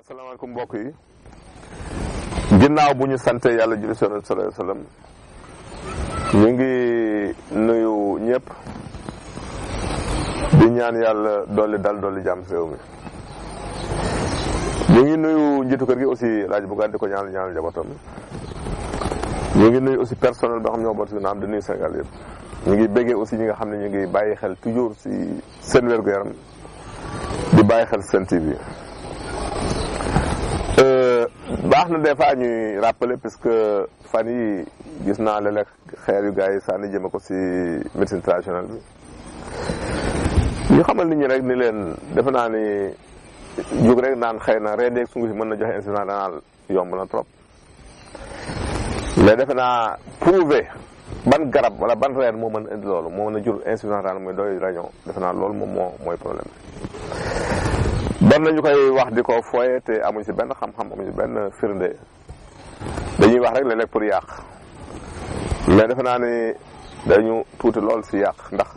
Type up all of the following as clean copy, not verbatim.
asalaamaaleykum mbokk yi ginnaaw bu ñu sante yàlla julli sallallahu alayhi wa sallam ñu ngi nuyu ñëpp di ñaan yàlla dolli dal dolli jàmm si réew mi ñu ngi nuyu njiitu kër gi aussi laaj bu gàtt di ko ñaanal njabootam ñu ngi nuyu aussi personnel boo xam ñoo bot si naam di nuyu Sénégal yëpp ñu ngi béggee aussi ñi nga xam ne ñu ngi bàyyi xel toujours si seen wér-gu-yaram di bàyyi xel seen TV baax na des fois ñuy rappeler parce que fan yi gis naa léeg-léeg xeer yu gars yi sànni jëme ko si médecine traditionnelle bi ñu xamal nit ñi rek ni leen defe naa ni jóg rek naan xëy na reen yeeg sungu si mën na joxe insuffisance rénale yomb na trop mais defe naa prouver ban garab wala ban reen moo mën a indi loolu moo mën a jur insuffisance rénale muy doy rañoo defe naa loolu moom mooy problème ban nañu koy wax di ko fooye te amuñ si benn xam-xam amuñ si benn firnde dañuy wax rek léeg-léeg pour yàq mais defe naa ni dañu tuuti lool si yàq ndax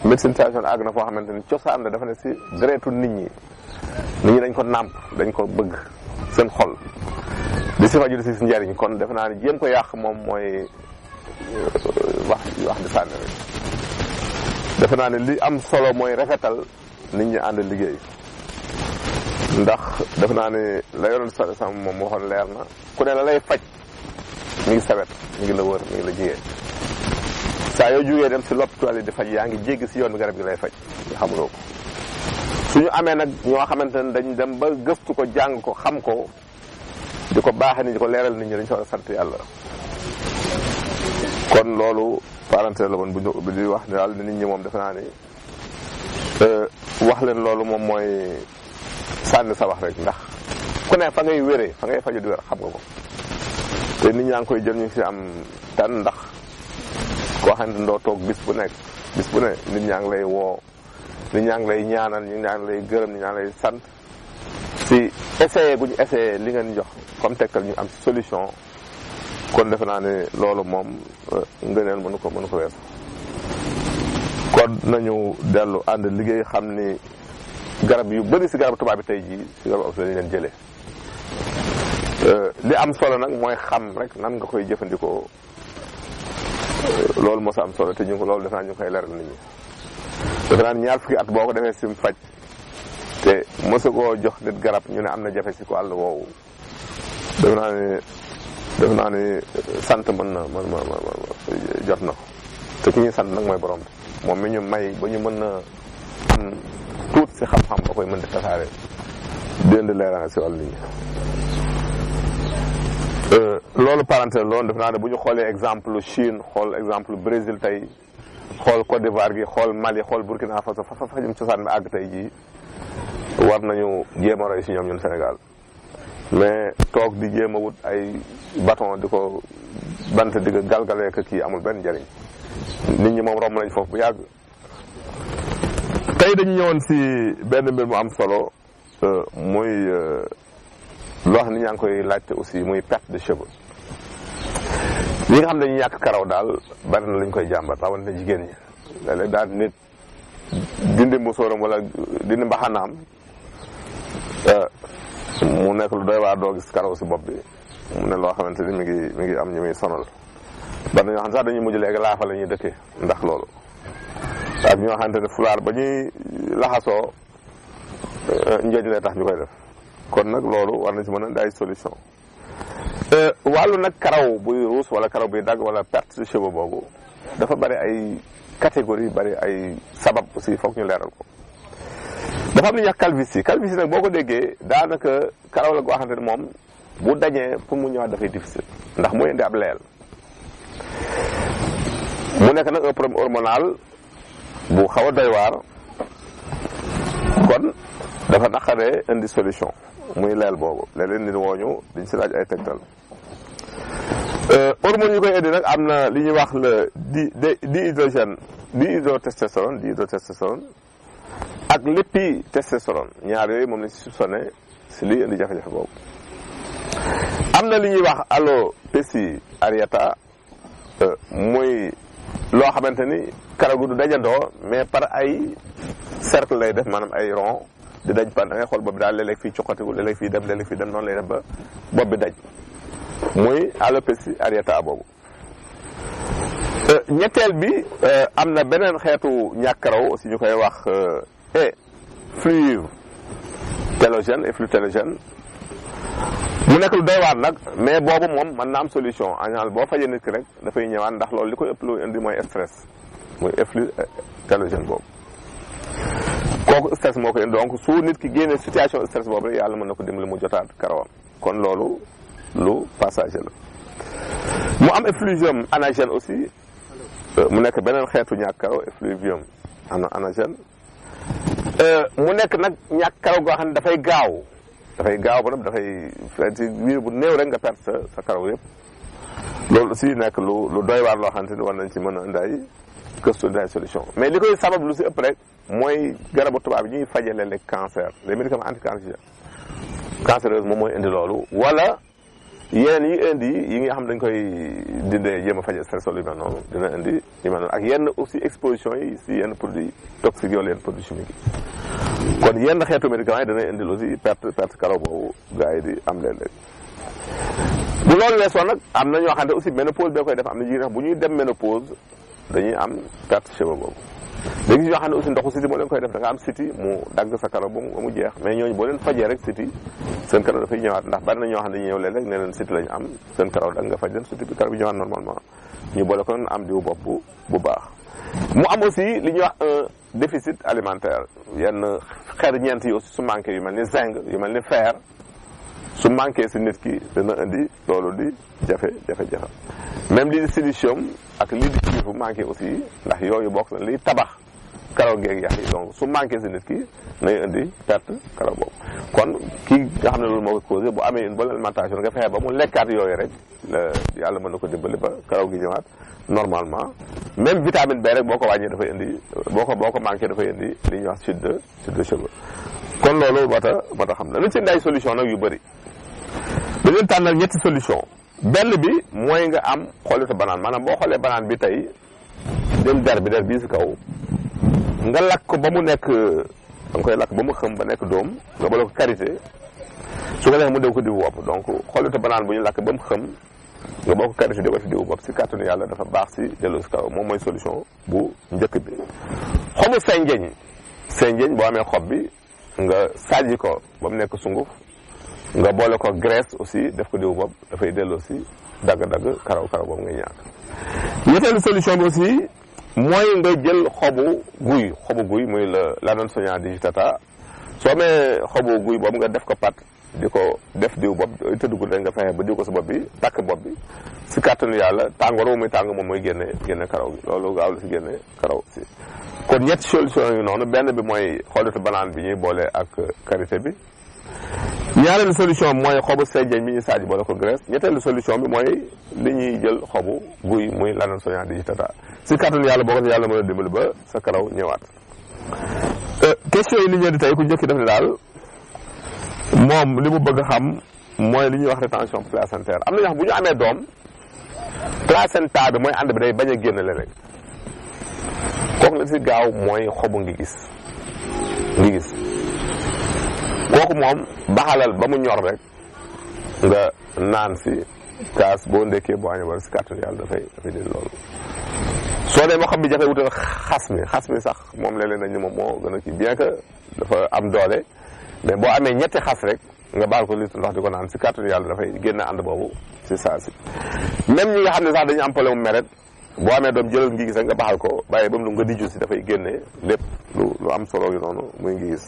médecine traditionnelle àgg na foo xamante ni cosaan la dafa ne si deretu nit ñi dañ ko nàmp dañ ko bëgg seen xol di si faju di si njariñ kon defe naa ni jéem ko yàq moom mooy wax di sànni rek defe naa ni li am solo mooy rafetal nit ñi ànd liggéey ndax defe naa ni la yoroon sa sam moom waxoon leer na ku ne la lay faj mi ngi sawet mi ngi la wër mi ngi la jigee saa yoo jugee dem si l'hôpital yi di faj yaa ngi jéggi si yoon bi garab gi lay faj xamuloo ko suñu amee nag ñoo xamante ne dañ dem ba gëstu ko jàng ko xam ko di ko baaxee nit ñi di ko leeral nit ñi dañ si war a sant yàlla kon loolu parenthèse la woon bu ñu ubbi di wax ne daal nit ñi moom defe naa ni wax leen loolu moom mooy sànni sa wax rek ndax ku ne fa ngay wéree fa ngay faju di wér xam nga ko te nit ñaa ngi koy jël ñu si am tan ndax koo xam ne doo toog bis bu ne nit ñaa ngi lay woo nit ñaa ngi lay ñaanal nit ñaa ngi lay gërëm nit ñaa ngi lay sant si essayé gu ñu essayé li ngeen jox comme tegtal ñu am si solution kon defe naa ne loolu moom ngëneel mënu ko weesu kon nañu dellu ànd liggéey xam ni garab yu bëri si garab tubaab bi tey jii si garab lañu leen jëlee li am solo nag mooy xam rek nan nga koy jëfandikoo loolu moo sa am solo te ñu ko loolu defe naa ñu koy leeral nit ñi defe naa ñaar fukki at boo ko defee sim faj te mosu koo jox nit garab ñu ne am na jafe si ko àll woowu defe naa ni sant mën jot na ko te ki ñuy sant nag mooy borom moom mi ñu may ba ñu mën a am tuut si xam-xam ba koy mën di tasaare dindi leeral si wàllu nit ñi loolu parenthèse loolu defe naa ne bu ñu xoolee exemple Chine xool exemple Brésil tey xool Côte d'Ivoire gi xool Mali xool Burkina Faso fa fajum cosaan bi àgg tey jii war nañu jéem a roy si ñoom ñun Sénégal mais toog di jéem a wut ay bâton di ko bant di ko galgalee ka kii amul benn njëriñ nit ñi moom romb nañ foofu bu yàgg tey dañu ñëwoon si benn mbir mu am solo muy loo xam ne ñaa ngi koy laajte aussi muy perte de cheveux ñi nga xam ne dañuy ñàkk karaw daal bari na lañ koy jàmbat rawatina jigéen ñi léeg-léeg daal nit dindi musóoram wala dindi mbaxanaam mu nekk lu doy waar doo gis karaw si bopp bi mu ne loo xamante ni mi ngi am ñu muy sonal bari na ñoo xam sax dañuy mujj léegi laafa la ñuy dëkkee ndax loolu ak ñoo xamante ne fulaar ba ñuy laxasoo njooj lay tax ñu koy def kon nag loolu war na si mën a indi ay solution wàllu nag karaw buy ruus wala karaw buy dagg wala perte de cheveux boobu dafa bari ay catégorie bari ay sabab aussi foog ñu leeral ko dafa am lu ñuy wax calvitie nag boo ko déggee daanaka karaw la goo xamante ne moom bu dañee pour mu ñëwaat dafay difficile ndax muy indi ab leel mu nekk nag un problème hormonal bu xaw a doy waar kon dafa naqaree indi solution muy leel boobu léeg-léeg nit wooñu dañ si laaj ay tegtal hormones yi koy indi nag am na li ñuy wax le dihydrotestostérone ak l'épitestostérone ñaar yooyu moom lañ si soupçonné si liy indi jafe-jafe boobu am na li ñuy wax alopecia areata muy loo xamante ni karaw gi du dajandoo mais par ay cercle lay def maanaam ay rond di daj ban da ngay xool bopp bi daal léeg-léeg fii coqatiku léeg-léeg fii dem léeg-léeg fii dem noonu lay def ba bopp bi daj muy alopécie areata boobu. ñetteel bi am na beneen xeetu ñàkk karaw aussi ñu koy wax flux télogène et flux télogène mu nekk lu doy waar nag mais boobu moom mën na am solution en général boo fajee nit ki rek dafay ñëwaat ndax loolu li koy ëpp lu indi mooy stress muy flux télogène boobu kooku stress moo koy indi donc su nit ki génnee situation stress boobu rek yàlla mën na ko dimbali mu jotaat karawam kon loolu lu passager la. mu am effluvium anagène aussi mu nekk beneen xeetu ñàkk karaw effluvium anagène mu nekk nag ñàkk karaw goo xam ne dafay gaaw ba nag dafay ci wiir bu néew rek nga perte sa karaw yëpp loolu aussi nekk lu doy waar loo xamante ni war nañ ci mën a indi ay gëstu indi ay solution mais li koy sabab lu si ëpp rek mooy garabu tubaab yi ñuy fajale les cancers les médicaments anticancéreux cancéreuse moom mooy indi loolu wala yeneen yi indi yi nga xam dañ koy dindee jéem a faje stress yu mel noonu dina indi yu mel noonu ak yenn aussi exposition yi si yenn produits toxiques yoo yenn produits chimiques yi kon yenn xeetu médicaments yi dana indi aussi perte karaw boobu gars yi di am léeg-léeg bu loolu weesoo nag am na ñoo xam ne aussi ménopause bee koy def am na jigéen bu ñuy dem ménopause dañuy am perte cheveux boobu léegi ñoo xam ne aussi ndoxu siti moo leen koy def da nga am siti mu dagg sa karaw ba mu jeex mais ñooñu boo leen fajee rek siti seen karaw dafay ñëwaat ndax bari na ñoo xam ne dañuy ñëw léeg-léeg ne leen siti lañu am seen karaw dagg nga faj leen siti bi karaw bi ñëwaat normalement ñu boole ko am diw bopp bu baax. mu am aussi li ñuy wax un déficit alimentaire yenn ñeent yi aussi su manqué yu mel ni zinc yu mel ni fer su manqué si nit ki dana indi loolu di jafe-jafe même lii di silicium ak lii di cuivre bu manqué aussi ndax yooyu bokk na liy tabax karaw geeg yax yi donc su manqué si nit ki nay indi perte karaw boobu kon kii nga xam ne loolu moo ko causé bu amee une bonne alimentation nga fexe ba mu lekkaat yooyu rek yàlla mën na ko dimbali ba karaw gi ñëwaat normalement même vitamine B rek boo ko wàññee dafay indi boo ko manqué dafay indi li ñuy wax chute de cheveux kon loolu moo tax xam na nañ ci nday solution nag yu bëri dañu tànnal ñetti solution benn bi mooy nga am xollitu banaan maanaam boo xoolee banaan bi tey dem der bii si kaw nga lakk ko ba mu nekk da nga koy lakk ba mu xëm ba nekk doom nga boole ko karité su ko defee mu dew ko diwu bopp donc xollitu banaan bu ñu lakk ba mu xëm nga boo ko karité di ko fi diwu bopp si kàttanu yàlla dafa baax si dellu si kaw moom mooy solution bu njëkk bi. xobu senjeñ boo amee xob bi nga sajji ko ba mu nekk sunguf nga boole ko graisse aussi def ko diwu bopp dafay delloo si dagg-dagg karaw boobu ngay ñàkk. ñetteelu solution bi aussi mooy nga jël xobu guy muy l'Adansonia digitata soo amee xobu guy boobu nga def ko pat di ko def diw bopp tëddugul rek nga fexe ba diw ko sa bopp bi takk bopp bi si kàttanu yàlla tàngoor muy tàng moom mooy génne karaw gi loolu gaaw la si génne karaw si. kon ñetti solution yu noonu benn bi mooy xollitu banaan bi ñuy boole ak karité bi ñaareelu solution bi mooy xobu senjeñ bi ñuy saaj boole ko graisse ñetteelu solution bi mooy li ñuy jël xobu guy muy l'Adansonia digitata si kàttanu yàlla boo ko yàlla mën a dimbali ba sa karaw ñëwaat. question yi li ñu di tey ku njëkk def ne daal moom li mu bëgg a xam mooy li ñuy wax rétention placentaire am na ñoo xam bu ñu amee doom placenta bi mooy ànd bi day bañ a génn rek kooku la si gaaw mooy xobu ngi gis kooku moom baxalal ba mu ñor rek nga naan si kaas boo ndekkee boo añee wala si kàttanu yàlla dafay dindi loolu. soo dee moo xam bi jafe wutal xas mi sax moom léeg-léeg nañ ni moom moo gën a kii bien que dafa am doole mais boo amee ñetti xas rek nga baal ko litre ndox di ko naan si kàttanu yàlla dafay génn ànd boobu si saa si. même ñi nga xam ne sax dañu am problème mu meret boo amee doom jëlal ngi gis rek nga baxal ko bàyyi ba mu lu nga dijju si dafay génne lépp lu am solo yu noonu muy ngi gis.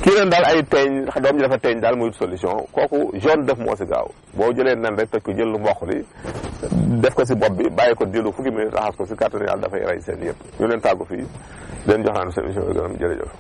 kii leen daal ay teeñ doom ji dafa teeñ daal muy solution kooku jaune d'œuf moo si gaaw boo jëlee nen rek toj ko jël lu mboq li def ko si bopp bi bàyyi ko diiru fukki minute raxas ko si kàttanu yàlla dafay rey seen yëpp ñu leen tàggu fii leen jox naan seen émission bi gërëm jërëjëf